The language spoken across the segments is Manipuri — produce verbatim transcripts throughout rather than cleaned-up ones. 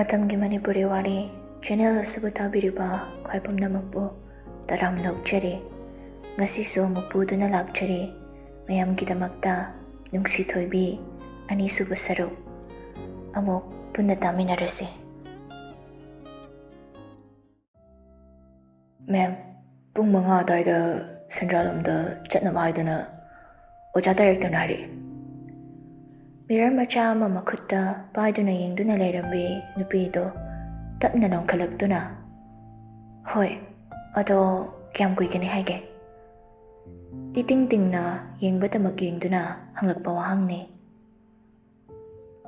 ꯃꯇꯝꯒꯤ ꯃꯅꯤꯄꯨꯔꯤ ꯋꯥꯔꯤ ꯆꯦꯅꯦꯜ ꯑꯁꯤꯕꯨ ꯇꯥꯕꯤꯔꯤꯕ ꯈ꯭ꯋꯥꯏ ꯄꯨꯝꯅꯃꯛꯄꯨ ꯇꯔꯥꯝꯅ ꯑꯣꯛꯆꯔꯤ꯫ ꯉꯁꯤꯁꯨ ꯑꯃꯨꯛ ꯄꯨꯗꯨꯅ ꯂꯥꯛꯆꯔꯤ ꯃꯌꯥꯝꯒꯤꯗꯃꯛꯇ ꯅꯨꯡꯁꯤ ꯊꯣꯏꯕꯤ ꯑꯅꯤꯁꯨꯕ ꯁꯔꯨꯛ꯫ ꯑꯃꯨꯛ ꯄꯨꯟꯅ ꯇꯥꯃꯤꯟꯅꯔꯁꯤ꯫ ꯃꯦꯝ, ꯄꯨꯡ ꯃꯉꯥ ꯑꯗꯨꯋꯥꯏꯗ ꯁꯦꯟꯗ꯭ꯔꯥꯂꯣꯝꯗ ꯆꯠꯅꯕ ꯍꯥꯏꯗꯨꯅ ꯑꯣꯖꯥ ꯗꯥꯏꯔꯦꯛꯇꯔꯅ ꯍꯥꯏꯔꯛꯏ꯫ ꯃꯤꯔꯔ ꯃꯆꯥ ꯑꯃ ꯃꯈꯨꯠꯇ ꯄꯥꯏꯗꯨꯅ ꯌꯦꯡꯗꯨꯅ ꯂꯩꯔꯝꯕꯤ ꯅꯨꯄꯤꯗꯣ ꯇꯞꯅ ꯂꯣꯟꯈꯠꯂꯛꯇꯨꯅ, "ꯍꯣꯏ, ꯑꯗꯣ ꯀꯌꯥꯝ ꯀꯨꯏꯒꯅꯤ ꯍꯥꯏꯒꯦ?" ꯏꯇꯤꯡ ꯇꯤꯡꯅ ꯌꯦꯡꯕꯇꯃꯛ ꯌꯦꯡꯗꯨꯅ ꯍꯪꯂꯛꯄ ꯋꯥꯍꯪꯅꯤ꯫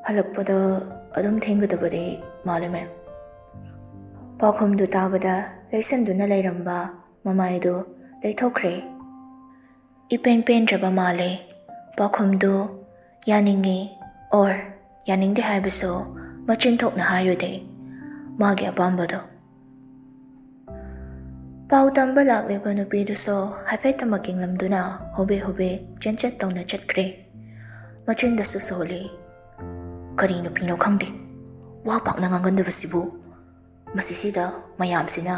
"ꯍꯜꯂꯛꯄꯗ ꯑꯗꯨꯝ ꯊꯦꯡꯒꯗꯕꯗꯤ ꯃꯥꯜꯂꯦ, ꯃꯦꯝ꯫" ꯄꯥꯎꯈꯨꯝꯗꯨ ꯇꯥꯕꯗ ꯂꯩꯁꯟꯗꯨꯅ ꯂꯩꯔꯝꯕ ꯃꯃꯥꯏꯗꯨ ꯂꯩꯊꯣꯛꯈ꯭ꯔꯦ꯫ ꯏꯄꯦꯟ ꯄꯦꯟꯗ꯭ꯔꯕ ꯃꯥꯜꯂꯦ꯫ ꯄꯥꯎꯈꯨꯝꯗꯨ ꯌꯥꯅꯤꯡꯉꯤ ꯑꯣꯔ ꯌꯥꯅꯤꯡꯗꯦ ꯍꯥꯏꯕꯁꯨ ꯃꯆꯤꯟ ꯊꯣꯛꯅ ꯍꯥꯏꯔꯨꯗꯦ꯫ ꯃꯥꯒꯤ ꯑꯄꯥꯝꯕꯗꯣ꯫ ꯄꯥꯎ ꯇꯝꯕ ꯂꯥꯛꯂꯤꯕ ꯅꯨꯄꯤꯗꯨꯁꯨ ꯍꯥꯏꯐꯦꯠꯇꯃꯛ ꯌꯦꯡꯂꯝꯗꯨꯅ ꯍꯣꯕꯦ ꯍꯣꯕꯦ ꯆꯦꯟꯆꯠ ꯇꯧꯅ ꯆꯠꯈ꯭ꯔꯦ꯫ ꯃꯆꯤꯟꯗꯁꯨ ꯁꯣꯜꯂꯤ꯫ ꯀꯔꯤ ꯅꯨꯄꯤꯅꯣ ꯈꯪꯗꯦ, ꯋꯥ ꯄꯥꯛꯅ ꯉꯥꯡꯒꯟꯗꯕꯁꯤꯕꯨ꯫ ꯃꯁꯤꯁꯤꯗ ꯃꯌꯥꯝꯁꯤꯅ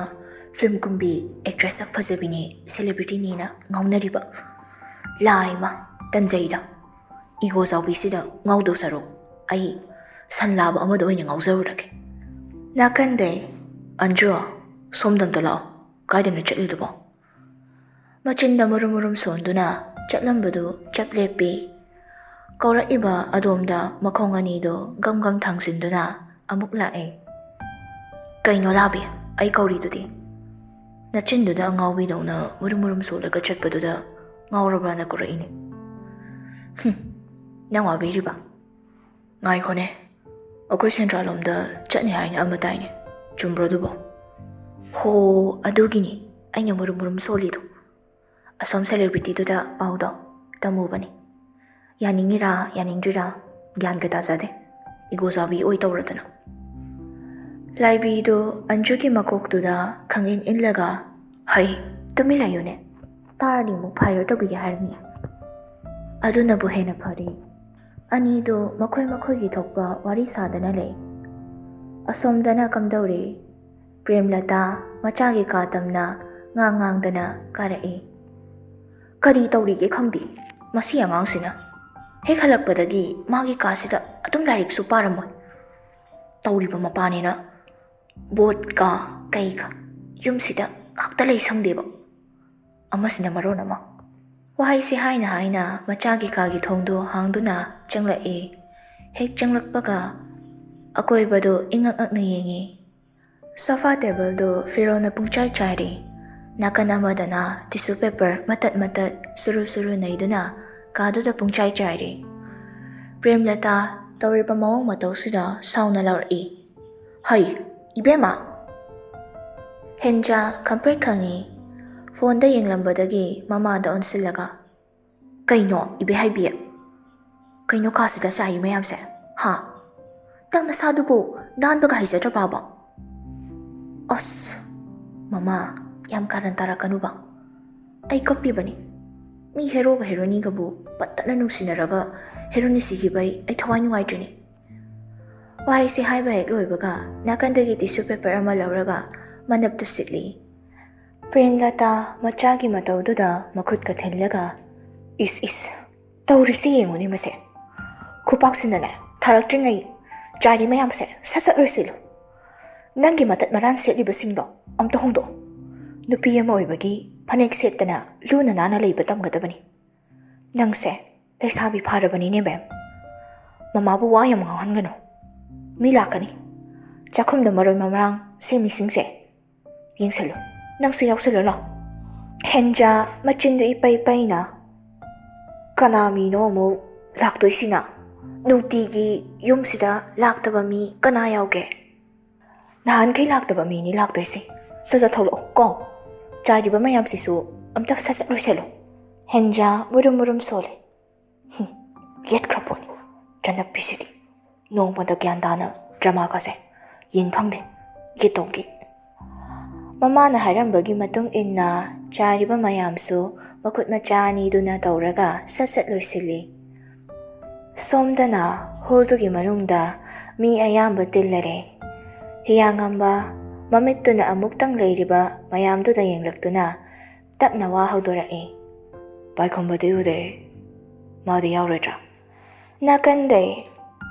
ꯐꯤꯂꯝ ꯀꯨꯝꯕꯤ ꯑꯦꯛꯇ꯭ꯔꯦꯁ ꯁꯛ ꯐꯖꯕꯤꯅꯤ, ꯁꯦꯂꯦꯕ꯭ꯔꯤꯇꯤꯅꯤꯅ ꯉꯥꯎꯅꯔꯤꯕ꯫ ꯂꯥꯏꯃ, ꯇꯟꯖꯩꯗ꯫ ꯏꯒꯣ ꯆꯥꯎꯕꯤꯁꯤꯗ ꯉꯥꯎꯗꯧ ꯁꯔꯨꯛ ꯑꯩ ꯁꯟ ꯂꯥꯕ ꯑꯃꯗ ꯑꯣꯏꯅ ꯉꯥꯎꯖꯔꯨꯔꯒꯦ꯫ ꯅꯥꯀꯟꯗꯩ, "ꯑꯟꯖꯨ, ꯁꯣꯝꯗ ꯑꯝꯇ ꯂꯥꯛꯑꯣ꯫ ꯀꯥꯏꯗꯅꯣ ꯆꯠꯂꯤꯗꯨꯕꯣ?" ꯃꯆꯤꯟꯗ ꯃꯨꯔꯨꯝ ꯃꯨꯔꯨꯝ ꯁꯣꯟꯗꯨꯅ ꯆꯠꯂꯝꯕꯗꯨ ꯆꯞ ꯂꯦꯞꯄꯤ꯫ ꯀꯧꯔꯛꯏꯕ ꯑꯗꯣꯝꯗ ꯃꯈꯣꯡ ꯑꯅꯤꯗꯨ ꯒꯝ ꯒꯝ ꯊꯥꯡꯖꯤꯟꯗꯨꯅ ꯑꯃꯨꯛ ꯂꯥꯛꯑꯦ꯫ "ꯀꯩꯅꯣ ꯂꯥꯕꯤ, ꯑꯩ ꯀꯧꯔꯤꯗꯨꯗꯤ?" ꯅꯆꯤꯟꯗꯨꯗ ꯑꯉꯥꯎꯕꯤꯗꯧꯅ ꯃꯨꯔꯨꯝ ꯃꯨꯔꯨꯝ ꯁꯣꯜꯂꯒ ꯆꯠꯄꯗꯨꯗ ꯉꯥꯎꯔꯕ꯭ꯔꯥꯅ ꯀꯧꯔꯛꯏꯅꯦ꯫ "ꯍꯨꯝ, ꯅꯪ ꯋꯥꯕꯤꯔꯤꯕ?" "ꯉꯥꯏꯈꯣꯅꯦ, ꯑꯩꯈꯣꯏ ꯁꯦꯟꯗ꯭ꯔꯥꯂꯣꯝꯗ ꯆꯠꯅꯤ ꯍꯥꯏꯅ ꯑꯃ ꯇꯥꯏꯅꯦ, ꯆꯨꯝꯕ꯭ꯔꯣ ꯑꯗꯨꯕꯣ?" "ꯍꯣ, ꯑꯗꯨꯒꯤꯅꯤ ꯑꯩꯅ ꯃꯨꯔꯨꯝ ꯃꯨꯔꯨꯝ ꯁꯣꯜꯂꯤꯗꯣ꯫ ꯑꯁꯣꯝ ꯁꯦꯂꯦꯕ꯭ꯔꯤꯇꯤꯗꯨꯗ ꯄꯥꯎꯗꯣ ꯇꯝꯃꯨꯕꯅꯤ꯫ ꯌꯥꯅꯤꯡꯉꯤꯔꯥ ꯌꯥꯅꯤꯡꯗ꯭ꯔꯤꯔꯥ ꯒ꯭ꯌꯥꯟꯒ ꯇꯥꯖꯗꯦ, ꯏꯒꯣ ꯆꯥꯕꯤ ꯑꯣꯏ ꯇꯧꯔꯗꯅ꯫" ꯂꯥꯏꯕꯤꯗꯨ ꯑꯟꯖꯨꯒꯤ ꯃꯀꯣꯛꯇꯨꯗ ꯈꯪꯏꯟ ꯏꯜꯂꯒ, "ꯍꯩ, ꯇꯨꯃꯤꯟ ꯂꯩꯌꯨꯅꯦ, ꯇꯥꯔꯗꯤ ꯑꯃꯨꯛ ꯐꯥꯏꯌꯔ ꯇꯧꯕꯤꯒꯦ ꯍꯥꯏꯔꯅꯤ꯫" ꯑꯗꯨꯅꯕꯨ ꯍꯦꯟꯅ ꯐꯔꯦ꯫ ꯑꯅꯤꯗꯨ ꯃꯈꯣꯏ ꯃꯈꯣꯏꯒꯤ ꯊꯣꯛꯄ ꯋꯥꯔꯤ ꯁꯥꯗꯅ ꯂꯩ꯫ ꯑꯁꯣꯝꯗꯅ ꯀꯝꯗꯧꯔꯤ? ꯄ꯭ꯔꯦꯝꯂꯇꯥ ꯃꯆꯥꯒꯤ ꯀꯥ ꯇꯝꯅ ꯉꯥꯡ ꯉꯥꯡꯗꯅ ꯀꯥꯔꯛꯏ꯫ ꯀꯔꯤ ꯇꯧꯔꯤꯒꯦ ꯈꯪꯗꯦ ꯃꯁꯤ ꯑꯉꯥꯡꯁꯤꯅ꯫ ꯍꯦꯛ ꯍꯜꯂꯛꯄꯗꯒꯤ ꯃꯥꯒꯤ ꯀꯥꯁꯤꯗ ꯑꯗꯨꯝ ꯂꯥꯏꯔꯤꯛꯁꯨ ꯄꯥꯔꯝꯃꯣꯏ꯫ ꯇꯧꯔꯤꯕ ꯃꯄꯥꯅꯤꯅ ꯕꯣꯠꯀ ꯀꯩꯒ ꯌꯨꯝꯁꯤꯗ ꯉꯥꯛꯇ ꯂꯩ ꯁꯪꯗꯦꯕ꯫ ꯑꯃꯁꯤꯅ ꯃꯔꯣꯟ ꯑꯃ꯫ ꯋꯥꯍꯩꯁꯤ ꯍꯥꯏꯅ ꯍꯥꯏꯅ ꯃꯆꯥꯒꯤ ꯀꯥꯒꯤ ꯊꯣꯡꯗꯨ ꯍꯥꯡꯗꯨꯅ ꯆꯪꯂꯛꯏ꯫ ꯍꯦꯛ ꯆꯪꯂꯛꯄꯒ ꯑꯀꯣꯏꯕꯗꯨ ꯏꯉꯛ ꯉꯛꯅ ꯌꯦꯡꯏ꯫ ꯁꯣꯐꯥ ꯇꯦꯕꯜꯗꯨ ꯐꯤꯔꯣꯜꯅ ꯄꯨꯡꯆꯥꯏ ꯆꯥꯏꯔꯤ꯫ ꯅꯥꯀꯟ ꯑꯃꯗꯅ ꯇꯤꯁꯨ ꯄꯦꯄꯔ ꯃꯇꯠ ꯃꯇꯠ ꯁꯨꯔꯨ ꯁꯨꯔꯨ ꯅꯩꯗꯨꯅ ꯀꯥꯗꯨꯗ ꯄꯨꯡꯆꯥꯏ ꯆꯥꯏꯔꯤ꯫ ꯄ꯭ꯔꯦꯝꯂꯇꯥ ꯇꯧꯔꯤꯕ ꯃꯑꯣꯡ ꯃꯇꯧꯁꯤꯗ ꯁꯥꯎꯅ ꯂꯥꯎꯔꯛꯏ꯫ "ꯍꯩ, ꯏꯕꯦꯝꯃ!" ꯍꯦꯟꯖꯥ ꯈꯪꯄ꯭ꯔꯦꯛ ꯈꯪꯉꯤ꯫ ꯐꯣꯟꯗ ꯌꯦꯡꯂꯝꯕꯗꯒꯤ ꯃꯃꯥꯗ ꯑꯣꯟꯁꯤꯜꯂꯒ, "ꯀꯩꯅꯣ, ꯏꯕꯦ ꯍꯥꯏꯕꯤ? ꯀꯩꯅꯣ ꯀꯥꯁꯤꯗ ꯆꯥꯏꯔꯤ ꯃꯌꯥꯝꯁꯦ? ꯍꯥ? ꯅꯪ ꯅꯁꯥꯗꯨꯕꯨ ꯅꯥꯟꯕꯒ ꯍꯩꯖꯗ꯭ꯔꯕꯕ?" "ꯑꯁ, ꯃꯃꯥ, ꯌꯥꯝ ꯀꯥꯔꯟ ꯇꯥꯔꯛꯀꯅꯨꯕ꯫ ꯑꯩ ꯀꯞꯄꯤꯕꯅꯤ꯫ ꯃꯤ ꯍꯦꯔꯣꯒ ꯍꯦꯔꯣꯅꯤꯒꯕꯨ ꯄꯠꯇꯅ ꯅꯨꯡꯁꯤꯅꯔꯒ ꯍꯦꯔꯣꯅꯤ ꯁꯤꯈꯤꯕꯩ ꯑꯩ ꯊꯋꯥꯏ ꯅꯨꯡꯉꯥꯏꯇ꯭ꯔꯤꯅꯤ꯫" ꯋꯥꯍꯩꯁꯤ ꯍꯥꯏꯕ ꯍꯦꯛ ꯂꯣꯏꯕꯒ ꯅꯥꯀꯟꯗꯒꯤ ꯇꯤꯁꯨ ꯄꯦꯄꯔ ꯑꯃ ꯂꯧꯔꯒ ꯃꯅꯞꯇꯨ ꯁꯤꯠꯂꯤ꯫ ꯄ꯭ꯔꯦꯝꯂꯇꯥ ꯃꯆꯥꯒꯤ ꯃꯇꯧꯗꯨꯗ ꯃꯈꯨꯠꯀ ꯊꯤꯜꯂꯒ, "ꯏꯁ, ꯏꯁ, ꯇꯧꯔꯤꯁꯤ ꯌꯦꯡꯉꯨꯅꯦ ꯃꯁꯦ꯫ ꯈꯨꯄꯥꯛꯁꯤꯅꯅꯦ, ꯊꯥꯔꯛꯇ꯭ꯔꯤꯉꯩ ꯆꯥꯏꯔꯤ ꯃꯌꯥꯝꯁꯦ ꯁꯠ ꯁꯠ ꯂꯣꯏꯁꯤꯜꯂꯨ꯫ ꯅꯪꯒꯤ ꯃꯇꯠ ꯃꯔꯥꯟ ꯁꯦꯠꯂꯤꯕꯁꯤꯡꯗꯣ ꯑꯝꯇ ꯍꯣꯡꯗꯣꯛꯑꯣ꯫ ꯅꯨꯄꯤ ꯑꯃ ꯑꯣꯏꯕꯒꯤ ꯐꯅꯦꯛ ꯁꯦꯠꯇꯅ ꯂꯨꯅ ꯅꯥꯟꯅ ꯂꯩꯕ ꯇꯝꯒꯗꯕꯅꯤ꯫ ꯅꯪꯁꯦ ꯂꯩꯁꯥꯕꯤ ꯐꯥꯔꯕꯅꯤꯅꯦ, ꯃꯦꯝ꯫ ꯃꯃꯥꯕꯨ ꯋꯥ ꯌꯥꯝ ꯉꯥꯡꯍꯟꯒꯅꯨ꯫ ꯃꯤ ꯂꯥꯛꯀꯅꯤ꯫ ꯆꯥꯛꯈꯨꯝꯗ ꯃꯔꯣꯏ ꯃꯃꯔꯥꯡ ꯁꯦꯝꯃꯤꯁꯤꯡꯁꯦ ꯌꯦꯡꯁꯜꯂꯨ꯫ ꯅꯪꯁꯨ ꯌꯥꯎꯁꯜꯂꯨ ꯂꯥꯎ꯫" ꯍꯦꯟꯖꯥ ꯃꯆꯤꯟꯗꯨ ꯏꯄꯩ ꯄꯩꯅ, "ꯀꯅꯥ ꯃꯤꯅꯣ ꯑꯃꯨꯛ ꯂꯥꯛꯇꯣꯏꯁꯤꯅ? ꯅꯨꯡꯇꯤꯒꯤ ꯌꯨꯝꯁꯤꯗ ꯂꯥꯛꯇꯕ ꯃꯤ ꯀꯅꯥ ꯌꯥꯎꯒꯦ? ꯅꯍꯥꯟꯈꯩ ꯂꯥꯛꯇꯕ ꯃꯤꯅꯤ ꯂꯥꯛꯇꯣꯏꯁꯦ꯫ ꯁꯠ ꯁꯠ ꯊꯣꯛꯂꯛꯑꯣ ꯀꯣ꯫ ꯆꯥꯏꯔꯤꯕ ꯃꯌꯥꯝꯁꯤꯁꯨ ꯑꯝꯇ ꯁꯠ ꯁꯠ ꯂꯣꯏꯁꯜꯂꯨ꯫" ꯍꯦꯟꯖꯥ ꯃꯨꯔꯨꯝ ꯃꯨꯔꯨꯝ ꯁꯣꯜꯂꯦ꯫ "ꯍꯨꯝ, ꯌꯦꯠꯈ꯭ꯔ ꯄꯣꯠꯅꯤ꯫ ꯆꯅꯞꯄꯤꯁꯤꯗꯤ꯫ ꯅꯣꯡꯃꯗ ꯒ꯭ꯌꯥꯟ ꯇꯥꯅ ꯗ꯭ꯔꯃꯥꯒꯁꯦ ꯌꯦꯡ ꯐꯪꯗꯦ꯫ ꯌꯦꯠꯇꯧꯒꯤ꯫" ꯃꯃꯥꯅ ꯍꯥꯏꯔꯝꯕꯒꯤ ꯃꯇꯨꯡ ꯏꯟꯅ ꯆꯥꯏꯔꯤꯕ ꯃꯌꯥꯝꯁꯨ ꯃꯈꯨꯠ ꯃꯆꯥ ꯑꯅꯤꯗꯨꯅ ꯇꯧꯔꯒ ꯁꯠ ꯁꯠ ꯂꯣꯏꯁꯤꯜꯂꯤ꯫ ꯁꯣꯝꯗꯅ ꯍꯣꯜꯗꯨꯒꯤ ꯃꯅꯨꯡꯗ ꯃꯤ ꯑꯌꯥꯝꯕ ꯇꯤꯜꯂꯔꯦ꯫ ꯍꯤꯌꯥꯉꯝꯕ ꯃꯃꯤꯠꯇꯨꯅ ꯑꯃꯨꯛꯇꯪ ꯂꯩꯔꯤꯕ ꯃꯌꯥꯝꯗꯨꯗ ꯌꯦꯡꯂꯛꯇꯨꯅ ꯇꯞꯅ ꯋꯥ ꯍꯧꯗꯣꯔꯛꯏ꯫ "ꯄꯥꯏꯈꯣꯝꯕꯗꯤ ꯎꯗꯦ꯫ ꯃꯥꯗꯤ ꯌꯥꯎꯔꯣꯏꯗ꯭ꯔꯥ?" ꯅꯥꯀꯟꯗꯩ,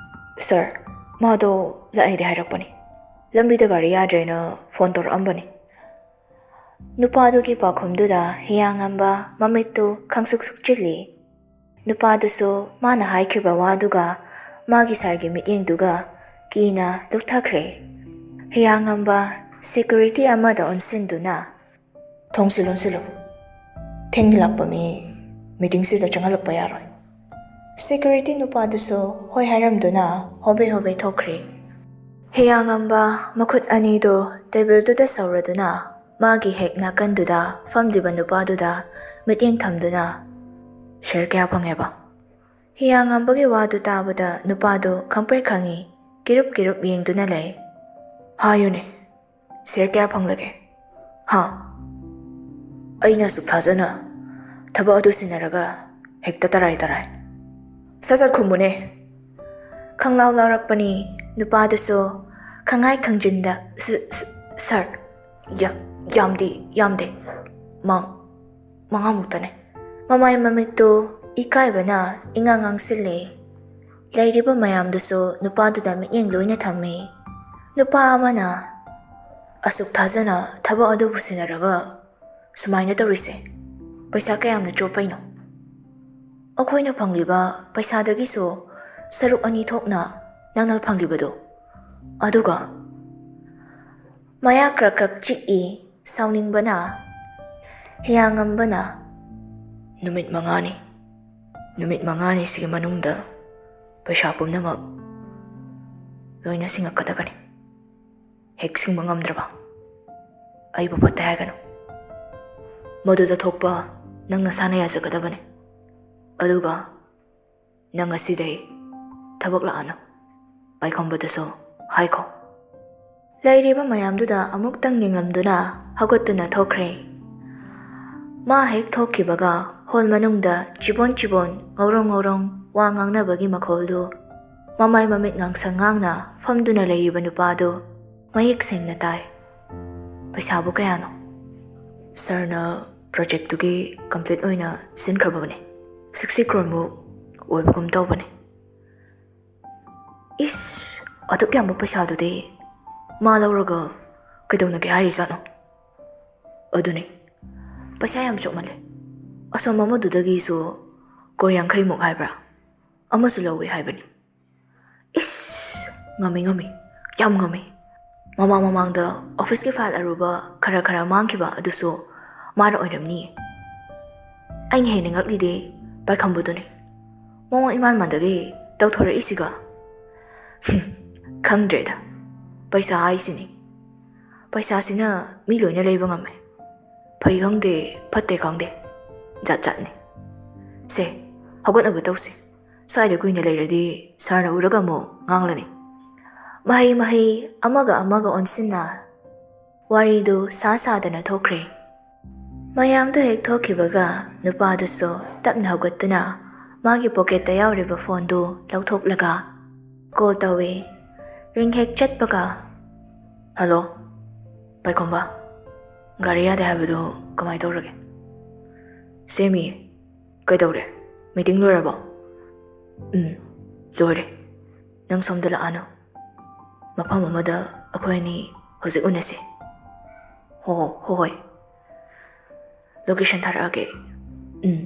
"ꯁꯥꯔ, ꯃꯥꯗꯣ ꯂꯥꯛꯑꯦꯗꯤ ꯍꯥꯏꯔꯛꯄꯅꯤ꯫ ꯂꯝꯕꯤꯗ ꯒꯥꯔꯤ ꯌꯥꯗ꯭ꯔꯦꯅ ꯐꯣꯟ ꯇꯧꯔꯛꯑꯝꯕꯅꯤ꯫" ꯅꯨꯄꯥꯗꯨꯒꯤ ꯄꯥꯎꯈꯨꯝꯗꯨꯗ ꯍꯤꯌꯥꯉꯝꯕ ꯃꯃꯤꯠꯇꯨ ꯈꯪꯁꯨꯛ ꯁꯨꯛꯆꯤꯜꯂꯤ꯫ ꯅꯨꯄꯥꯗꯨꯁꯨ ꯃꯥꯅ ꯍꯥꯏꯈꯤꯕ ꯋꯥꯗꯨꯒ ꯃꯥꯒꯤ ꯁꯥꯔꯒꯤ ꯃꯤꯠꯌꯦꯡꯗꯨꯒ ꯀꯤꯅ ꯂꯨꯞꯊꯈ꯭ꯔꯦ꯫ ꯍꯤꯌꯥꯉꯝꯕ ꯁꯦꯀ꯭ꯌꯨꯔꯤꯇꯤ ꯑꯃꯗ ꯑꯣꯟꯁꯤꯟꯗꯨꯅ, "ꯊꯣꯡꯁꯤ ꯂꯣꯟꯁꯤꯜꯂꯨ꯫ ꯊꯦꯡꯂꯛꯄ ꯃꯤ ꯃꯤꯇꯤꯡꯁꯤꯗ ꯆꯪꯍꯜꯂꯛꯄ ꯌꯥꯔꯣꯏ꯫" ꯁꯦꯀ꯭ꯌꯨꯔꯤꯇꯤ ꯅꯨꯄꯥꯗꯨꯁꯨ ꯍꯣꯏ ꯍꯥꯏꯔꯝꯗꯨꯅ ꯍꯣꯕꯦ ꯍꯣꯕꯦ ꯊꯣꯛꯈ꯭ꯔꯦ꯫ ꯍꯤꯌꯥꯉꯝꯕ ꯃꯈꯨꯠ ꯑꯅꯤꯗꯨ ꯇꯦꯕꯜꯗꯨꯗ ꯁꯧꯔꯗꯨꯅ ꯃꯥꯒꯤ ꯍꯦꯛ ꯅꯥꯀꯟꯗꯨꯗ ꯐꯝꯂꯤꯕ ꯅꯨꯄꯥꯗꯨꯗ ꯃꯤꯠꯌꯦꯡ ꯊꯝꯗꯨꯅ, "ꯁꯦꯔ ꯀꯌꯥ ꯐꯪꯉꯦꯕ?" ꯍꯤꯌꯥꯉꯝꯕꯒꯤ ꯋꯥꯗꯨ ꯇꯥꯕꯗ ꯅꯨꯄꯥꯗꯨ ꯈꯪꯄ꯭ꯔꯦꯛ ꯈꯪꯉꯤ, ꯀꯤꯔꯨꯞ ꯀꯤꯔꯨꯞ ꯌꯦꯡꯗꯨꯅ ꯂꯩ꯫ "ꯍꯥꯏꯌꯨꯅꯦ, ꯁꯦꯔ ꯀꯌꯥ ꯐꯪꯂꯒꯦ? ꯍꯥ? ꯑꯩꯅ ꯑꯁꯨꯛ ꯊꯥꯖꯅ ꯊꯕꯛ ꯑꯗꯨ ꯁꯤꯟꯅꯔꯒ ꯍꯦꯛꯇ ꯇꯔꯥꯏ ꯇꯔꯥꯏ꯫ ꯁꯠ ꯁꯠ ꯈꯨꯝꯃꯨꯅꯦ!" ꯈꯪꯂꯥꯎ ꯂꯥꯎꯔꯛꯄꯅꯤ ꯅꯨꯄꯥꯗꯨꯁꯨ ꯈꯪꯍꯥꯏ ꯈꯪꯖꯤꯟꯗ, "ꯁ-, ꯁ-, ꯁꯥꯔ, ꯌꯥ-, ꯌꯥꯝꯗꯦ, ꯌꯥꯝꯗꯦ꯫ ꯃꯥ-, ꯃꯉꯥꯃꯨꯛꯇꯅꯦ꯫" ꯃꯃꯥꯏ ꯃꯃꯤꯠꯇꯨ ꯏꯀꯥꯏꯕꯅ ꯏꯉꯥꯡ ꯉꯥꯡꯁꯤꯜꯂꯦ꯫ ꯂꯩꯔꯤꯕ ꯃꯌꯥꯝꯗꯨꯁꯨ ꯅꯨꯄꯥꯗꯨꯗ ꯃꯤꯠꯌꯦꯡ ꯂꯣꯏꯅ ꯊꯝꯃꯤ꯫ ꯅꯨꯄꯥ ꯑꯃꯅ, "ꯑꯁꯨꯛ ꯊꯥꯖꯅ ꯊꯕꯛ ꯑꯗꯨꯕꯨ ꯁꯤꯟꯅꯔꯒ ꯁꯨꯃꯥꯏꯅ ꯇꯧꯔꯤꯁꯦ ꯄꯩꯁꯥ ꯀꯌꯥꯝꯅ ꯆꯣꯞꯄꯩꯅꯣ? ꯑꯩꯈꯣꯏꯅ ꯐꯪꯂꯤꯕ ꯄꯩꯁꯥꯗꯒꯤꯁꯨ ꯁꯔꯨꯛ ꯑꯅꯤ ꯊꯣꯛꯅ ꯅꯪꯅ ꯐꯪꯂꯤꯕꯗꯣ꯫ ꯑꯗꯨꯒ" ꯃꯌꯥ ꯀ꯭ꯔꯛ ꯀ꯭ꯔꯛ ꯆꯤꯛꯏ ꯁꯥꯎꯅꯤꯡꯕꯅ꯫ ꯍꯤꯌꯥꯉꯝꯕꯅ, "ꯅꯨꯃꯤꯠ ꯃꯉꯥꯅꯤ, ꯅꯨꯃꯤꯠ ꯃꯉꯥꯅꯤꯁꯤꯒꯤ ꯃꯅꯨꯡꯗ ꯄꯩꯁꯥ ꯄꯨꯝꯅꯃꯛ ꯂꯣꯏꯅ ꯁꯤꯡꯉꯛꯀꯗꯕꯅꯤ꯫ ꯍꯦꯛ ꯁꯤꯡꯕ ꯉꯝꯗ꯭ꯔꯕ ꯑꯩꯕꯨ ꯐꯠꯇꯦ ꯍꯥꯏꯒꯅꯨ꯫ ꯃꯗꯨꯗ ꯊꯣꯛꯄ ꯅꯪ ꯅꯁꯥꯅ ꯌꯥꯖꯒꯗꯕꯅꯤ꯫ ꯑꯗꯨꯒ ꯅꯪ ꯉꯁꯤꯗꯩ ꯊꯕꯛ ꯂꯥꯛꯑꯅꯨ꯫ ꯄꯥꯏꯈꯣꯝꯕꯗꯁꯨ ꯍꯥꯏꯈꯣ꯫" ꯂꯩꯔꯤꯕ ꯃꯌꯥꯝꯗꯨꯗ ꯑꯃꯨꯛꯇꯪ ꯌꯦꯡꯂꯝꯗꯨꯅ ꯍꯧꯒꯠꯇꯨꯅ ꯊꯣꯛꯈ꯭ꯔꯦ꯫ ꯃꯥ ꯍꯦꯛ ꯊꯣꯛꯈꯤꯕꯒ ꯍꯣꯜ ꯃꯅꯨꯡꯗ ꯆꯤꯕꯣꯟ ꯆꯤꯕꯣꯟ ꯉꯧꯔꯣꯡ ꯉꯧꯔꯣꯡ ꯋꯥ ꯉꯥꯡꯅꯕꯒꯤ ꯃꯈꯣꯜꯗꯨ ꯃꯃꯥꯏ ꯃꯃꯤꯠ ꯉꯥꯡꯁꯪ ꯉꯥꯡꯅ ꯐꯝꯗꯨꯅ ꯂꯩꯔꯤꯕ ꯅꯨꯄꯥꯗꯨ ꯃꯌꯦꯛ ꯁꯦꯡꯅ ꯇꯥꯏ꯫ ꯄꯩꯁꯥꯕꯨ ꯀꯌꯥꯅꯣ? ꯁꯥꯔꯅ ꯄ꯭ꯔꯣꯖꯦꯛꯇꯨꯒꯤ ꯀꯝꯄ꯭ꯂꯤꯠ ꯑꯣꯏꯅ ꯁꯤꯟꯈ꯭ꯔꯕꯅꯦ꯫ ꯁꯤꯛꯁꯇꯤ ꯀ꯭ꯔꯣꯔꯃꯨꯛ ꯑꯣꯏꯕꯒꯨꯝ ꯇꯧꯕꯅꯦ꯫ ꯏꯁ, ꯑꯗꯨꯛ ꯌꯥꯝꯕ ꯄꯩꯁꯥꯗꯨꯗꯤ ꯃꯥ ꯂꯧꯔꯒ ꯀꯩꯗꯧꯅꯒꯦ ꯍꯥꯏꯔꯤꯖꯥꯠꯅꯣ? ꯑꯗꯨꯅꯦ, ꯄꯩꯁꯥ ꯌꯥꯝ ꯆꯣꯞꯃꯜꯂꯦ꯫ ꯑꯁꯣꯝ ꯑꯃꯗꯨꯗꯒꯤꯁꯨ ꯀ꯭ꯔꯣꯔ ꯌꯥꯡꯈꯩꯃꯨꯛ ꯍꯥꯏꯕ꯭ꯔꯥ ꯑꯃꯁꯨ ꯂꯧꯋꯦ ꯍꯥꯏꯕꯅꯤ꯫ ꯏꯁ, ꯉꯝꯃꯤ, ꯉꯝꯃꯤ, ꯌꯥꯝ ꯉꯝꯃꯤ꯫ ꯃꯃꯥꯡ ꯃꯃꯥꯡꯗ ꯑꯣꯐꯤꯁꯀꯤ ꯐꯥꯏꯜ ꯑꯔꯨꯕ ꯈꯔ ꯈꯔ ꯃꯥꯡꯈꯤꯕ ꯑꯗꯨꯁꯨ ꯃꯥꯅ ꯑꯣꯏꯔꯝꯅꯤꯌꯦ꯫ ꯑꯩꯅ ꯍꯦꯟꯅ ꯉꯛꯂꯤꯗꯤ ꯄꯥꯏꯈꯝꯕꯗꯨꯅꯤ꯫ ꯃꯑꯣꯡ ꯏꯃꯥꯟ ꯃꯥꯟꯗꯒꯩ ꯇꯧꯊꯣꯔꯛꯏꯁꯤꯒ꯫ ꯈꯪꯗ꯭ꯔꯦꯗ, ꯄꯩꯁꯥ ꯍꯥꯏꯁꯤꯅꯤ꯫ ꯄꯩꯁꯥꯁꯤꯅ ꯃꯤ ꯂꯣꯏꯅ ꯂꯩꯕ ꯉꯝꯃꯦ꯫ ꯐꯩ ꯈꯪꯗꯦ, ꯐꯠꯇꯦ ꯈꯪꯗꯦ, ꯖꯥꯠ ꯖꯥꯠꯅꯤ꯫ ꯁꯦ, ꯍꯧꯒꯠꯅꯕ ꯇꯧꯁꯤ꯫ ꯁ꯭ꯋꯥꯏꯗ ꯀꯨꯏꯅ ꯂꯩꯔꯗꯤ ꯁꯥꯔꯅ ꯎꯔꯒ ꯑꯃꯨꯛ ꯉꯥꯡꯂꯅꯤ꯫ ꯃꯍꯩ ꯃꯍꯩ ꯑꯃꯒ ꯑꯃꯒ ꯑꯣꯟꯁꯤꯟꯅ ꯋꯥꯔꯤꯗꯨ ꯁꯥ ꯁꯥꯗꯅ ꯊꯣꯛꯈ꯭ꯔꯦ꯫ ꯃꯌꯥꯝꯗꯨ ꯍꯦꯛ ꯊꯣꯛꯈꯤꯕꯒ ꯅꯨꯄꯥꯗꯨꯁꯨ ꯇꯞꯅ ꯍꯧꯒꯠꯇꯨꯅ ꯃꯥꯒꯤ ꯄꯣꯀꯦꯠꯇ ꯌꯥꯎꯔꯤꯕ ꯐꯣꯟꯗꯨ ꯂꯧꯊꯣꯛꯂꯒ ꯀꯣꯜ ꯇꯧꯏ꯫ ꯔꯤꯡ ꯍꯦꯛ ꯆꯠꯄꯒ, "ꯍꯜꯂꯣ, ꯄꯥꯏꯈꯣꯝꯕ, ꯒꯥꯔꯤ ꯌꯥꯗꯦ ꯍꯥꯏꯕꯗꯨ ꯀꯃꯥꯏ ꯇꯧꯔꯒꯦ?" "ꯁꯦꯝꯃꯤꯌꯦ꯫ ꯀꯩꯗꯧꯔꯦ? ꯃꯤꯇꯤꯡ ꯂꯣꯏꯔꯕꯣ?" "ꯎꯝ, ꯂꯣꯏꯔꯦ꯫ ꯅꯪ ꯁꯣꯝꯗ ꯂꯥꯛꯑꯅꯨ꯫ ꯃꯐꯝ ꯑꯃꯗ ꯑꯩꯈꯣꯏ ꯑꯅꯤ ꯍꯧꯖꯤꯛ ꯎꯅꯁꯤ꯫" "ꯍꯣ, ꯍꯣ, ꯍꯣꯏ, ꯍꯣꯏ꯫ ꯂꯣꯀꯦꯁꯟ ꯊꯥꯔꯛꯑꯒꯦ꯫ ꯎꯝ꯫"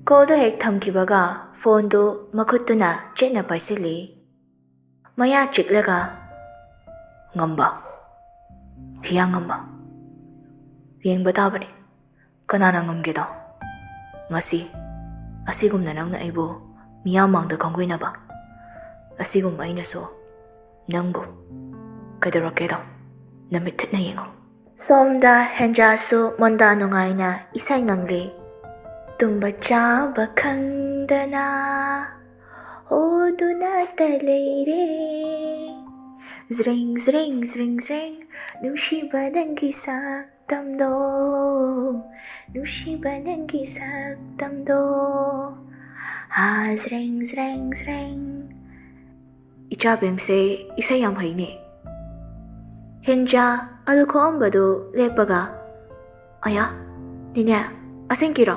ꯀꯣꯜꯗꯣ ꯍꯦꯛ ꯊꯝꯈꯤꯕꯒ ꯐꯣꯟꯗꯨ ꯃꯈꯨꯠꯇꯨꯅ ꯆꯦꯠꯅ ꯄꯥꯏꯁꯤꯜꯂꯤ꯫ ꯃꯌꯥ ꯆꯤꯛꯂꯒ, "ꯉꯝꯕ, ꯍꯤꯌꯥꯡ ꯉꯝꯕ, ꯌꯦꯡꯕ ꯇꯥꯕꯅꯤ, ꯀꯅꯥꯅ ꯉꯝꯒꯦꯗꯣ? ꯉꯁꯤ ꯑꯁꯤꯒꯨꯝꯅ ꯅꯪꯅ ꯑꯩꯕꯨ ꯃꯤꯌꯥꯝ ꯃꯥꯡꯗ ꯈꯪꯒꯣꯏꯅꯕ, ꯑꯁꯤꯒꯨꯝꯕ ꯑꯩꯅꯁꯨ ꯅꯪꯕꯨ꯫ ꯀꯩꯗꯧꯔꯛꯀꯦꯗꯣ? ꯅꯃꯤꯠ ꯊꯤꯠꯅ ꯌꯦꯡꯉꯣ꯫" ꯁꯣꯝꯗ ꯍꯦꯟꯖꯥꯁꯨ ꯃꯣꯟꯗꯥ ꯅꯨꯡꯉꯥꯏꯅ ꯏꯁꯩ ꯉꯪꯂꯤ꯫ "ꯇꯨꯝꯕ ꯆꯥꯕ ꯈꯪꯗꯅ ꯍꯣꯗꯨꯅꯇ ꯂꯩꯔꯦ꯫ ꯖ꯭ꯔꯦꯡ, ꯖ꯭ꯔꯦꯡ, ꯖ꯭ꯔꯦꯡ, ꯖ꯭ꯔꯦꯡ, ꯅꯨꯡꯁꯤꯕ ꯅꯪꯒꯤ ꯁꯛꯇꯝꯗꯣ, ꯅꯨꯡꯁꯤꯕ ꯅꯪꯒꯤ ꯁꯛꯇꯝꯗꯣ꯫ ꯍꯥ, ꯖ꯭ꯔꯦꯡ, ꯖ꯭ꯔꯦꯡ, ꯖ꯭ꯔꯦꯡ꯫" "ꯏꯆꯥ ꯕꯦꯝꯁꯦ ꯏꯁꯩ ꯌꯥꯝ ꯍꯩꯅꯦ꯫ ꯍꯦꯟꯖꯥ ꯑꯂꯨ ꯈꯣꯛꯑꯝꯕꯗꯨ ꯂꯦꯞꯄꯒ, "ꯑꯌꯥ, ꯅꯦꯅꯦ, ꯑꯁꯦꯡꯀꯤꯔꯣ?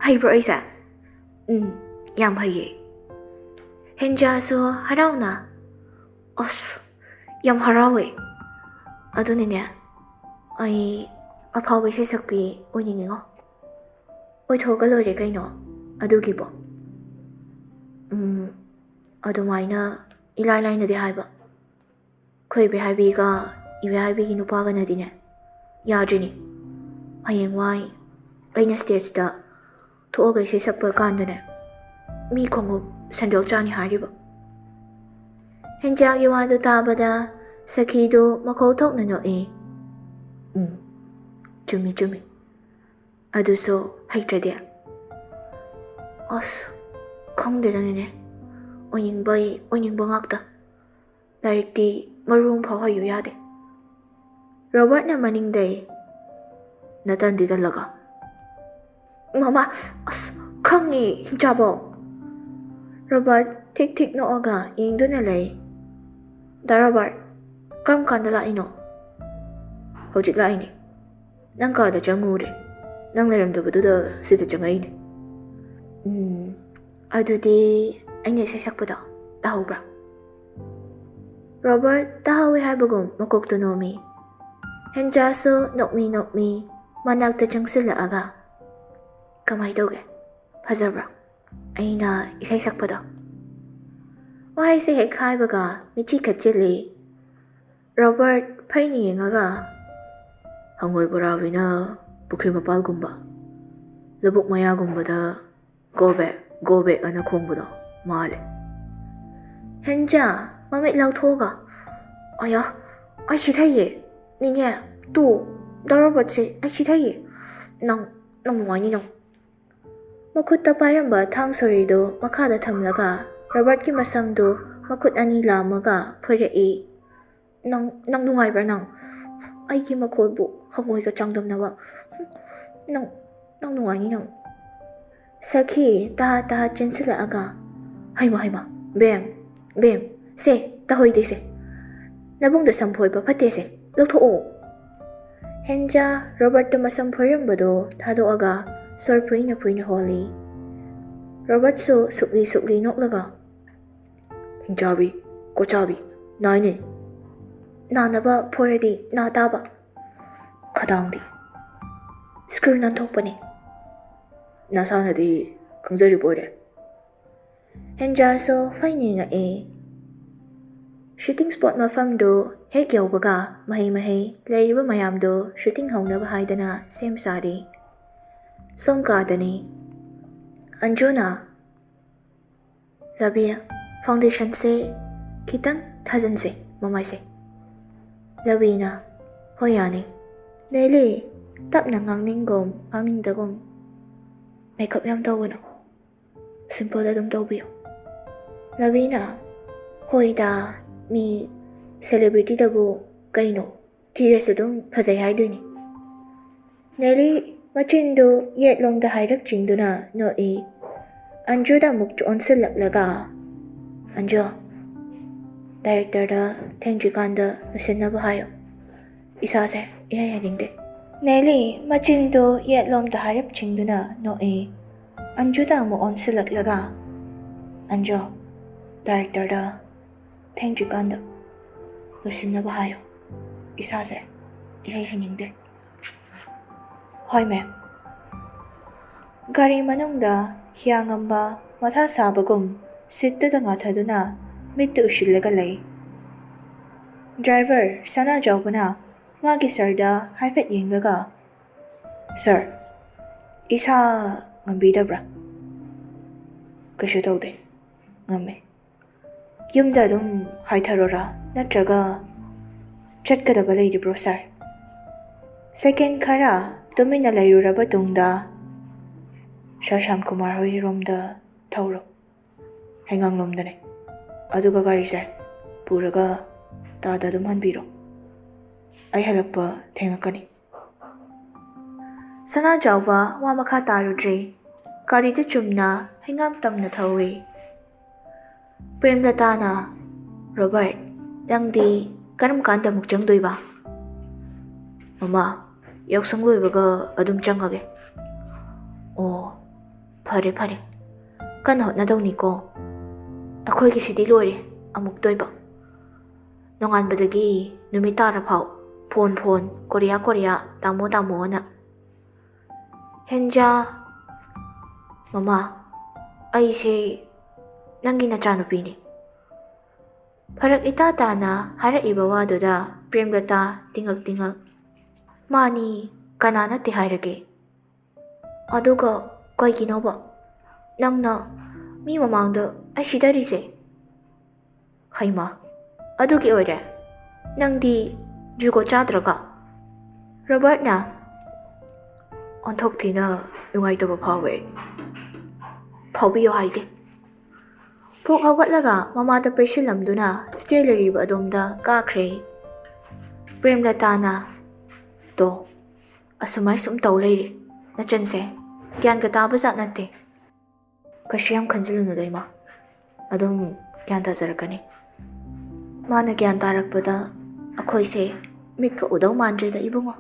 ꯍꯩꯕ꯭ꯔꯣ ꯑꯩꯁꯦ?" "ꯎꯝ, ꯌꯥꯝ ꯍꯩꯌꯦ꯫" ꯍꯦꯟꯖꯥꯁꯨ ꯍꯔꯥꯎꯅ, "ꯑꯁ, ꯌꯥꯝ ꯍꯔꯥꯎꯋꯦ꯫ ꯑꯗꯨꯅꯅꯦ, ꯑꯩ ꯑꯐꯥꯎꯕ ꯏꯁꯩ ꯁꯛꯄꯤ ꯑꯣꯏꯅꯤꯡꯉꯤꯉꯣ꯫" "ꯑꯣꯏꯊꯣꯛꯑꯒ ꯂꯣꯏꯔꯦ ꯀꯩꯅꯣ ꯑꯗꯨꯒꯤꯕꯣ꯫" "ꯎꯝ, ꯑꯗꯨꯃꯥꯏꯅ ꯏꯂꯥꯏ ꯂꯥꯏꯅꯗꯤ ꯍꯥꯏꯕ꯫ ꯑꯩꯈꯣꯏ ꯏꯕꯦ ꯍꯥꯏꯕꯤꯒ ꯏꯕꯦ ꯍꯥꯏꯕꯤꯒꯤ ꯅꯨꯄꯥꯒꯅꯗꯤꯅꯦ, ꯌꯥꯗ꯭ꯔꯤꯅꯤ꯫ ꯍꯌꯦꯡꯋꯥꯏ ꯑꯩꯅ ꯁ꯭ꯇꯦꯖꯇ ꯊꯣꯛꯑꯒ ꯏꯁꯩ ꯁꯛꯄ ꯀꯥꯟꯗꯅꯦ, ꯃꯤ ꯈꯣꯡꯎꯞ ꯁꯦꯟꯗꯣꯜ ꯆꯥꯅꯤ ꯍꯥꯏꯔꯤꯕ꯫" ꯍꯦꯟꯖꯥꯒꯤ ꯋꯥꯗꯨ ꯇꯥꯕꯗ ꯁꯈꯤꯗꯨ ꯃꯈꯧ ꯊꯣꯛꯅ ꯅꯣꯛꯏ꯫ "ꯎꯝ, ꯆꯨꯝꯃꯤ, ꯆꯨꯝꯃꯤ꯫ ꯑꯗꯨꯁꯨ ꯍꯩꯇ꯭ꯔꯗꯤ?" "ꯑꯁ, ꯈꯪꯗꯦꯗ ꯅꯦꯅꯦ꯫ ꯑꯣꯏꯅꯤꯡꯕꯩ ꯑꯣꯏꯅꯤꯡꯕ ꯉꯥꯛꯇ꯫ ꯂꯥꯏꯔꯤꯛꯇꯤ ꯃꯔꯣꯟ ꯑꯃꯐꯥꯎ ꯍꯩꯌꯨ ꯌꯥꯗꯦ꯫" ꯔꯣꯕꯥꯔꯠꯅ ꯃꯅꯤꯡꯗꯩ, "ꯅꯇꯟꯗꯤ ꯇꯜꯂꯒ?" "ꯃꯃꯥ, ꯑꯁ, ꯈꯪꯉꯤ, ꯍꯤꯡꯆꯥꯕꯧ꯫" ꯔꯣꯕꯥꯔꯠ ꯊꯤꯛ ꯊꯤꯛ ꯅꯣꯛꯑꯒ ꯌꯦꯡꯗꯨꯅ ꯂꯩ꯫ "ꯗꯥ ꯔꯣꯕꯥꯔꯠ, ꯀꯔꯝ ꯀꯥꯟꯗ ꯂꯥꯛꯏꯅꯣ?" "ꯍꯧꯖꯤꯛ ꯂꯥꯛꯏꯅꯦ꯫ ꯅꯪ ꯀꯥꯗ ꯆꯪꯉꯨꯔꯦ꯫ ꯅꯪ ꯂꯩꯔꯝꯗꯕꯗꯨꯗ ꯁꯤꯗ ꯆꯪꯉꯛꯏꯅꯦ꯫" "ꯎꯝ, ꯑꯗꯨꯗꯤ ꯑꯩꯅ ꯏꯁꯩ ꯁꯛꯄꯗꯣ ꯇꯥꯍꯧꯕ꯭ꯔꯥ?" ꯔꯣꯕꯥꯔꯠ ꯇꯥꯍꯧꯋꯦ ꯍꯥꯏꯕꯒꯨꯝ ꯃꯀꯣꯛꯇꯨ ꯅꯣꯝꯃꯤ꯫ ꯍꯦꯟꯖꯥꯁꯨ ꯅꯣꯛꯃꯤ ꯅꯣꯛꯃꯤ ꯃꯅꯥꯛꯇ ꯆꯪꯁꯤꯜꯂꯛꯑꯒ, "ꯀꯃꯥꯏ ꯇꯧꯒꯦ? ꯐꯖꯕ꯭ꯔꯥ ꯑꯩꯅ ꯏꯁꯩ ꯁꯛꯄꯗꯣ?" ꯋꯥꯍꯩꯁꯦ ꯍꯦꯛ ꯍꯥꯏꯕꯒ ꯃꯤꯠꯆꯤ ꯈꯠꯆꯤꯜꯂꯤ꯫ ꯔꯣꯕꯥꯔꯠ ꯐꯩꯅ ꯌꯦꯡꯉꯒ, "ꯍꯪꯉꯣꯏ ꯕꯣꯔꯥꯕꯤꯅ ꯄꯨꯈ꯭ꯔꯤ ꯃꯄꯥꯜꯒꯨꯝꯕ, ꯂꯧꯕꯨꯛ ꯃꯌꯥꯒꯨꯝꯕꯗ ꯒꯣꯕꯦꯛ, ꯒꯣꯕꯦꯛ ꯑꯅ ꯈꯣꯡꯕꯗꯣ ꯃꯥꯜꯂꯦ꯫" ꯍꯦꯟꯖꯥ ꯃꯃꯤꯠ ꯂꯥꯎꯊꯣꯛꯑꯒ, "ꯑꯌꯥ, ꯑꯩ ꯁꯤꯊꯩꯌꯦ꯫ ꯅꯦꯅꯦ, ꯇꯨ, ꯗꯥ ꯔꯣꯕꯥꯔꯠꯁꯦ, ꯑꯩ ꯁꯤꯊꯩꯌꯦ꯫ ꯅꯪ, ꯅꯪ ꯅꯨꯡꯉꯥꯏꯅꯤ ꯅꯪ꯫" ꯃꯈꯨꯠꯇ ꯄꯥꯏꯔꯝꯕ ꯊꯥꯡ ꯁꯣꯔꯤꯗꯨ ꯃꯈꯥꯗ ꯊꯝꯂꯒ ꯔꯣꯕꯥꯔꯠꯀꯤ ꯃꯁꯝꯗꯨ ꯃꯈꯨꯠ ꯑꯅꯤ ꯂꯥꯝꯃꯒ ꯐꯣꯏꯔꯛꯏ꯫ "ꯅꯪ, ꯅꯪ ꯅꯨꯡꯉꯥꯏꯕ꯭ꯔꯥ ꯅꯪ? ꯑꯩꯒꯤ ꯃꯈꯣꯜꯕꯨ ꯍꯪꯉꯣꯏꯒ ꯆꯥꯡꯗꯝꯅꯕ꯫ ꯅꯪ, ꯅꯪ ꯅꯨꯡꯉꯥꯏꯅꯤ ꯅꯪ꯫" ꯁꯈꯤ ꯇꯍꯥ ꯇꯍꯥ ꯆꯦꯟꯁꯤꯜꯂꯛꯑꯒ, "ꯍꯩꯃ, ꯍꯩꯃ, ꯕꯦꯝ, ꯕꯦꯝ, ꯁꯦ, ꯇꯍꯣꯏꯗꯦꯁꯦ꯫ ꯅꯕꯨꯡꯗ ꯁꯝ ꯐꯣꯏꯕ ꯐꯠꯇꯦꯁꯦ꯫ "ꯂꯧꯊꯣꯛꯑꯣ!" ꯍꯦꯟꯖꯥ ꯔꯣꯕꯔꯠꯇ ꯃꯁꯝ ꯐꯣꯏꯔꯝꯕꯗꯨ ꯊꯥꯗꯣꯛꯑꯒ ꯁꯣꯔ ꯐꯨꯏꯅ ꯐꯨꯏꯅ ꯍꯣꯜꯂꯤ꯫ ꯔꯣꯕꯔꯠꯁꯨ ꯁꯨꯛꯂꯤ ꯁꯨꯛꯂꯤ ꯅꯣꯛꯂꯒ, "ꯍꯤꯡꯆꯥꯕꯤ, ꯀꯣꯆꯥꯕꯤ, ꯅꯥꯏꯅꯦ꯫ ꯅꯥꯅꯕ ꯐꯣꯏꯔꯗꯤ ꯅꯥ ꯇꯥꯕ꯫ ꯈꯗꯥꯡꯗꯤ ꯁ꯭ꯀ꯭ꯔꯨ ꯅꯥꯟꯊꯣꯛꯄꯅꯦ꯫ ꯅꯁꯥꯅꯗꯤ ꯈꯪꯖꯔꯤꯕ ꯑꯣꯏꯔꯦ꯫" ꯍꯦꯟꯖꯥꯁꯨ ꯐꯩꯅ ꯌꯦꯡꯉꯛꯑꯦ꯫ ꯁꯨꯇꯤꯡ ꯁ꯭ꯄꯣꯠ ꯃꯐꯝꯗꯨ ꯍꯦꯛ ꯌꯧꯕꯒ ꯃꯍꯩ ꯃꯍꯩ ꯂꯩꯔꯤꯕ ꯃꯌꯥꯝꯗꯨ ꯁꯨꯇꯤꯡ ꯍꯧꯅꯕ ꯍꯥꯏꯗꯅ ꯁꯦꯝ ꯁꯥꯔꯤ꯫ ꯁꯣꯝ ꯀꯥꯗꯅꯤ꯫ ꯑꯟꯖꯨꯅ, "ꯂꯕꯤ, ꯐꯥꯎꯟꯗꯦꯁꯟꯁꯦ ꯈꯤꯇꯪ ꯊꯥꯖꯤꯟꯁꯦ ꯃꯃꯥꯏꯁꯦ꯫" ꯂꯕꯤꯅ, "ꯍꯣꯏ, ꯌꯥꯅꯤ꯫" ꯅꯦꯂꯤ, ꯇꯞꯅ ꯉꯥꯡꯅꯤꯡꯒꯨꯝ ꯉꯥꯡꯅꯤꯡꯗꯒꯨꯝ, "ꯃꯦꯀꯞ ꯌꯥꯝ ꯇꯧꯒꯅꯨ, ꯁꯤꯝꯄꯜ ꯑꯗꯨꯝ ꯇꯧꯕꯤꯌꯨ꯫" ꯂꯕꯤꯅ, "ꯍꯣꯏꯗ, ꯃꯤ ꯁꯦꯂꯦꯕ꯭ꯔꯤꯇꯤꯗꯕꯨ ꯀꯩꯅꯣ, ꯊꯤꯔꯁꯨ ꯑꯗꯨꯝ ꯐꯖꯩ ꯍꯥꯏꯗꯣꯏꯅꯤ꯫" ꯅꯦꯂꯤ ꯃꯆꯤꯟꯗꯨ ꯌꯦꯠꯂꯣꯝꯗ ꯍꯥꯏꯔꯞ ꯆꯤꯡꯗꯨꯅ ꯅꯣꯛꯏ꯫ ꯑꯟꯖꯨꯗ ꯑꯃꯨꯛ ꯑꯣꯟꯁꯤꯜꯂꯛꯂꯒ, "ꯑꯟꯖꯨ, ꯗꯥꯏꯔꯦꯛꯇꯔꯗ ꯊꯦꯡꯗ꯭ꯔꯤꯀꯥꯟꯗ ꯂꯣꯏꯁꯤꯟꯅꯕ ꯍꯥꯏꯌꯣ꯫ ꯏꯁꯥꯁꯦ ꯏꯍꯩ ꯍꯩꯅꯤꯡꯗꯦ꯫" ꯅꯦꯂꯤ ꯃꯆꯤꯟꯗꯨ ꯌꯦꯠꯂꯣꯝꯗ ꯍꯥꯏꯔꯞ ꯆꯤꯡꯗꯨꯅ ꯅꯣꯛꯏ꯫ ꯑꯟꯖꯨꯗ ꯑꯃꯨꯛ ꯑꯣꯟꯁꯤꯜꯂꯛꯂꯒ, "ꯑꯟꯖꯨ, ꯗꯥꯏꯔꯦꯛꯇꯔꯗ ꯊꯦꯡꯗ꯭ꯔꯤꯀꯥꯟꯗ ꯂꯣꯏꯁꯤꯟꯅꯕ ꯍꯥꯏꯌꯣ꯫ ꯏꯁꯥꯁꯦ ꯏꯍꯩ ꯍꯩꯅꯤꯡꯗꯦ꯫" "ꯍꯣꯏ, ꯃꯦꯝ꯫" ꯒꯥꯔꯤ ꯃꯅꯨꯡꯗ ꯍꯤꯌꯥꯡꯉꯝꯕ ꯃꯊꯥ ꯁꯥꯕꯒꯨꯝ ꯁꯤꯠꯇꯨꯗ ꯉꯥꯊꯗꯨꯅ ꯃꯤꯠꯇꯨ ꯎꯏꯁꯤꯜꯂꯒ ꯂꯩ꯫ ꯗ꯭ꯔꯥꯏꯚꯔ ꯁꯅꯥꯖꯥꯎꯕꯅ ꯃꯥꯒꯤ ꯁꯥꯔꯗ ꯍꯥꯏꯐꯦꯠ ꯌꯦꯡꯂꯒ, "ꯁꯥꯔ, ꯏꯁꯥ ꯉꯝꯕꯤꯗꯕ꯭ꯔꯥ?" "ꯀꯩꯁꯨ ꯇꯧꯗꯦ, ꯉꯝꯃꯦ꯫" "ꯌꯨꯝꯗ ꯑꯗꯨꯝ ꯍꯥꯏꯊꯔꯣꯔꯥ, ꯅꯠꯇ꯭ꯔꯒ ꯆꯠꯀꯗꯕ ꯂꯩꯔꯤꯕ꯭ꯔꯣ, ꯁꯥꯔ?" ꯁꯦꯀꯦꯟ ꯈꯔ ꯇꯨꯃꯤꯟꯅ ꯂꯩꯔꯨꯔꯕ ꯇꯨꯡꯗ, "ꯁꯥꯔ ꯁ꯭ꯌꯥꯝꯀꯨꯃꯥꯔ ꯍꯣꯏꯔꯣꯝꯗ ꯊꯧꯔꯣ, ꯍꯩꯉꯥꯡꯂꯣꯝꯗꯅꯦ꯫ ꯑꯗꯨꯒ ꯒꯥꯔꯤꯁꯦ ꯄꯨꯔꯒ ꯇꯥꯗ ꯑꯗꯨꯝ ꯍꯟꯕꯤꯔꯣ꯫ ꯑꯩ ꯍꯜꯂꯛꯄ ꯊꯦꯡꯉꯛꯀꯅꯤ꯫" ꯁꯅꯥꯖꯥꯎꯕ ꯋꯥ ꯃꯈꯥ ꯇꯥꯔꯨꯗ꯭ꯔꯦ꯫ ꯒꯥꯔꯤꯗꯨ ꯆꯨꯝꯅ ꯍꯩꯉꯥꯡ ꯇꯝꯅ ꯊꯧꯏ꯫ ꯄ꯭ꯔꯦꯝꯂꯇꯥꯅ, "ꯔꯣꯕꯔꯠ, ꯅꯪꯗꯤ ꯀꯔꯝ ꯀꯥꯟꯗ ꯑꯃꯨꯛ ꯆꯪꯗꯣꯏꯕ?" "ꯃꯃꯥ, ꯌꯥꯎꯁꯪ ꯂꯣꯏꯕꯒ ꯑꯗꯨꯝ ꯆꯪꯉꯒꯦ꯫" "ꯑꯣ, ꯐꯔꯦ ꯐꯔꯦ, ꯀꯟꯅ ꯍꯣꯠꯅꯗꯧꯅꯤꯀꯣ꯫ ꯑꯩꯈꯣꯏꯒꯤꯁꯤꯗꯤ ꯂꯣꯏꯔꯦ, ꯑꯃꯨꯛꯇꯣꯏꯕ꯫ ꯅꯣꯡꯉꯥꯟꯕꯗꯒꯤ ꯅꯨꯃꯤꯠ ꯇꯥꯔꯐꯥꯎ ꯐꯣꯟ ꯐꯣꯟ, ꯀꯣꯔꯤꯌꯥ ꯀꯣꯔꯤꯌꯥ, ꯇꯥꯃꯣ ꯇꯥꯃꯣꯅ꯫" "ꯍꯦꯟꯖꯥ, ꯃꯃꯥ, ꯑꯩꯁꯦ ꯅꯪꯒꯤ ꯅꯆꯥꯅꯨꯄꯤꯅꯤ꯫" ꯐꯔꯛ ꯏꯇꯥ ꯇꯥꯅ ꯍꯥꯏꯔꯛꯏꯕ ꯋꯥꯗꯨꯗ ꯄ꯭ꯔꯦꯝꯂꯇꯥ ꯇꯤꯉꯛ ꯇꯤꯉꯛ꯫ "ꯃꯥꯅꯤ, ꯀꯅꯥ ꯅꯠꯇꯦ ꯍꯥꯏꯔꯒꯦ? ꯑꯗꯨꯒ ꯀꯩꯒꯤꯅꯣꯕ ꯅꯪꯅ ꯃꯤ ꯃꯃꯥꯡꯗ ꯑꯩ ꯁꯤꯗꯔꯤꯁꯦ?" "ꯍꯩꯃꯥ, ꯑꯗꯨꯒꯤ ꯑꯣꯏꯔꯦ? ꯅꯪꯗꯤ ꯖꯨꯒꯣꯠ ꯆꯥꯗ꯭ꯔꯒ?" ꯔꯣꯕꯥꯔꯠꯅ ꯑꯣꯟꯊꯣꯛ ꯊꯤꯅ ꯅꯨꯡꯉꯥꯏꯇꯕ ꯐꯥꯎꯋꯦ꯫ "ꯐꯥꯎꯕꯤꯌꯣ ꯍꯥꯏꯗꯦ꯫" ꯐꯨꯛ ꯍꯧꯒꯠꯂꯒ ꯃꯃꯥꯗ ꯄꯩꯁꯤꯜꯂꯝꯗꯨꯅ ꯁ꯭ꯇꯦꯌꯔ ꯂꯩꯔꯤꯕ ꯑꯗꯣꯝꯗ ꯀꯥꯈ꯭ꯔꯦ꯫ ꯄ꯭ꯔꯦꯝꯂꯇꯥꯅ, "ꯇꯣ, ꯑꯁꯨꯃꯥꯏ ꯁꯨꯝ ꯇꯧ ꯂꯩꯔꯦ ꯅꯆꯟꯁꯦ꯫ ꯒ꯭ꯌꯥꯟꯒ ꯇꯥꯕ ꯖꯥꯠ ꯅꯠꯇꯦ꯫" "ꯀꯩꯁꯨ ꯌꯥꯝ ꯈꯟꯖꯤꯜꯂꯨꯅꯨꯗ ꯏꯃꯥ, ꯑꯗꯨꯝ ꯒ꯭ꯌꯥꯟ ꯇꯥꯖꯔꯛꯀꯅꯤ꯫" ꯃꯥꯅ ꯒ꯭ꯌꯥꯟ ꯇꯥꯔꯛꯄꯗ ꯑꯩꯈꯣꯏꯁꯦ ꯃꯤꯠꯀ ꯎꯗꯧ ꯃꯥꯟꯗ꯭ꯔꯦꯗ ꯏꯕꯨꯡꯉꯣ꯫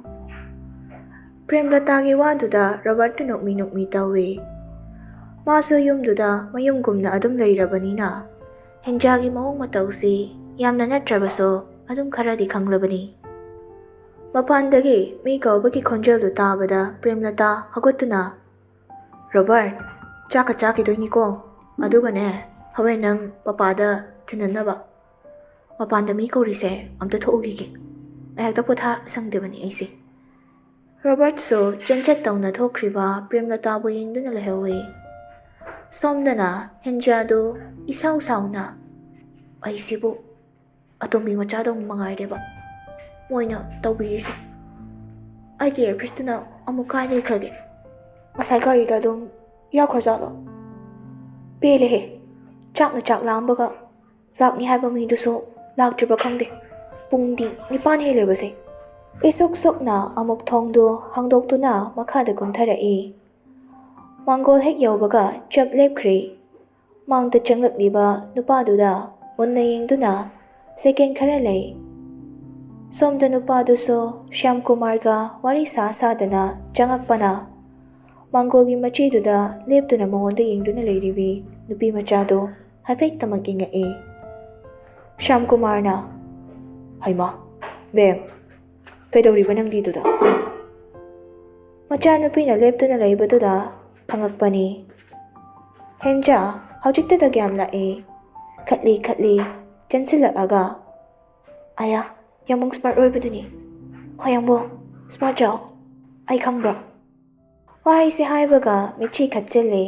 ꯄ꯭ꯔꯦꯝꯂꯇꯥꯒꯤ ꯋꯥꯗꯨꯗ ꯔꯣꯕꯥꯔꯠꯇ ꯅꯣꯛꯃꯤ ꯅꯣꯛꯃꯤ ꯇꯧꯏ꯫ ꯃꯥꯁꯨ ꯌꯨꯝꯗꯨꯗ ꯃꯌꯨꯝꯒꯨꯝꯅ ꯑꯗꯨꯝ ꯂꯩꯔꯕꯅꯤꯅ ꯍꯦꯟꯖꯥꯒꯤ ꯃꯑꯣꯡ ꯃꯇꯧꯁꯤ ꯌꯥꯝꯅ ꯅꯠꯇ꯭ꯔꯕꯁꯨ ꯑꯗꯨꯝ ꯈꯔꯗꯤ ꯈꯪꯂꯕꯅꯤ꯫ ꯃꯄꯥꯟꯗꯒꯤ ꯃꯤ ꯀꯧꯕꯒꯤ ꯈꯣꯟꯖꯦꯜꯗꯨ ꯇꯥꯕꯗ ꯄ꯭ꯔꯦꯝꯂꯇꯥ ꯍꯧꯒꯠꯇꯨꯅ, "ꯔꯣꯕꯥꯔꯠ, ꯆꯥꯛꯀ ꯆꯥꯈꯤꯗꯣꯏꯅꯤꯀꯣ꯫ ꯑꯗꯨꯒꯅꯦ, ꯍꯣꯔꯦꯟ ꯅꯪ ꯄꯄꯥꯗ ꯊꯤꯟꯅꯅꯕ ꯃꯄꯥꯟꯗ ꯃꯤ ꯀꯧꯔꯤꯁꯦ ꯑꯝꯇ ꯊꯣꯛꯎꯈꯤꯒꯦ꯫ ꯉꯥꯏꯍꯥꯛꯇ ꯄꯣꯊꯥ ꯁꯪꯗꯕꯅꯤ ꯑꯩꯁꯦ꯫" ꯔꯣꯕꯥꯔꯠꯁꯨ ꯆꯦꯟꯆꯠ ꯇꯧꯅ ꯊꯣꯛꯈ꯭ꯔꯤꯕ ꯄ꯭ꯔꯦꯝꯂꯇꯥꯕꯨ ꯌꯦꯡꯗꯨꯅ ꯂꯩꯍꯧꯏ꯫ ꯁꯣꯝꯗꯅ ꯍꯦꯟꯖꯥꯗꯨ ꯏꯁꯥꯎ ꯁꯥꯎꯅ, "ꯑꯩꯁꯤꯕꯨ ꯑꯇꯣꯝꯕꯤ ꯃꯆꯥꯗꯧꯅ ꯃꯉꯥꯏꯔꯦꯕ ꯃꯣꯏꯅ ꯇꯧꯕꯤꯔꯤꯁꯦ꯫ ꯑꯩꯒꯤ ꯏꯌꯔꯄꯤꯁꯇꯨꯅ ꯑꯃꯨꯛ ꯀꯥꯏ ꯂꯩꯈ꯭ꯔꯒꯦ? ꯉꯁꯥꯏ ꯒꯥꯔꯤꯗ ꯑꯗꯨꯝ ꯌꯥꯎꯈ꯭ꯔꯖꯥꯠꯂꯣ? ꯄꯦꯜꯂꯦꯍꯦ, ꯆꯥꯛꯅ ꯆꯥꯛ ꯂꯥꯝꯕꯒ ꯂꯥꯛꯅꯤ ꯍꯥꯏꯕ ꯃꯤꯗꯨꯁꯨ ꯂꯥꯛꯇ꯭ꯔꯤꯕ ꯈꯪꯗꯦ꯫ ꯄꯨꯡꯗꯤ ꯅꯤꯄꯥꯟ ꯍꯦꯜꯂꯦꯕꯁꯦ꯫" ꯏꯁꯨꯛ ꯁꯨꯛꯅ ꯑꯃꯨꯛ ꯊꯣꯡꯗꯨ ꯍꯥꯡꯗꯣꯛꯇꯨꯅ ꯃꯈꯥꯗ ꯀꯨꯝꯊꯔꯛꯏ꯫ ꯃꯥꯡꯒꯣꯜ ꯍꯦꯛ ꯌꯧꯕꯒ ꯆꯞ ꯂꯦꯞꯈ꯭ꯔꯦ꯫ ꯃꯥꯡꯗ ꯆꯪꯂꯛꯂꯤꯕ ꯅꯨꯄꯥꯗꯨꯗ ꯃꯨꯟꯅ ꯌꯦꯡꯗꯨꯅ ꯁꯦꯀꯦꯟ ꯈꯔ ꯂꯩ꯫ ꯁꯣꯝꯗ ꯅꯨꯄꯥꯗꯨꯁꯨ ꯁ꯭ꯌꯥꯝ ꯀꯨꯃꯥꯔꯒ ꯋꯥꯔꯤ ꯁꯥ ꯁꯥꯗꯅ ꯆꯪꯉꯛꯄꯅ ꯃꯥꯡꯒꯣꯜꯒꯤ ꯃꯆꯤꯗꯨꯗ ꯂꯦꯞꯇꯨꯅ ꯃꯉꯣꯟꯗ ꯌꯦꯡꯗꯨꯅ ꯂꯩꯔꯤꯕꯤ ꯅꯨꯄꯤ ꯃꯆꯥꯗꯨ ꯍꯥꯏꯐꯦꯠꯇꯃꯛ ꯌꯦꯡꯉꯛꯏ꯫ ꯁ꯭ꯌꯥꯝ ꯀꯨꯃꯥꯔꯅ, "ꯍꯩꯃꯥ, ꯕꯦꯝ, ꯀꯩꯗꯧꯔꯤꯕ ꯅꯪꯗꯤ ꯑꯗꯨꯗ?" ꯃꯆꯥꯅꯨꯄꯤꯅ ꯂꯦꯞꯇꯨꯅ ꯂꯩꯕꯗꯨꯗ ꯍꯪꯉꯛꯄꯅꯤ꯫ ꯍꯦꯟꯖꯥ ꯍꯧꯖꯤꯛꯇꯗ ꯒ꯭ꯌꯥꯟ ꯂꯥꯛꯏ꯫ ꯈꯠꯂꯤ ꯈꯠꯂꯤ ꯆꯦꯟꯁꯤꯜꯂꯛꯑꯒ, "ꯑꯌꯥ, ꯌꯥꯝꯕꯨꯡ ꯁ꯭ꯃꯥꯔꯠ ꯑꯣꯏꯕꯗꯨꯅꯤ꯫ ꯍꯣꯏ ꯌꯥꯝꯕꯨꯡ, ꯁ꯭ꯃꯥꯔꯠ ꯖꯥꯎ꯫ ꯑꯩ ꯈꯪꯕ꯭ꯔꯣ?" ꯋꯥꯍꯩꯁꯦ ꯍꯥꯏꯕꯒ ꯃꯤꯠꯁꯤ ꯈꯠꯆꯤꯜꯂꯤ꯫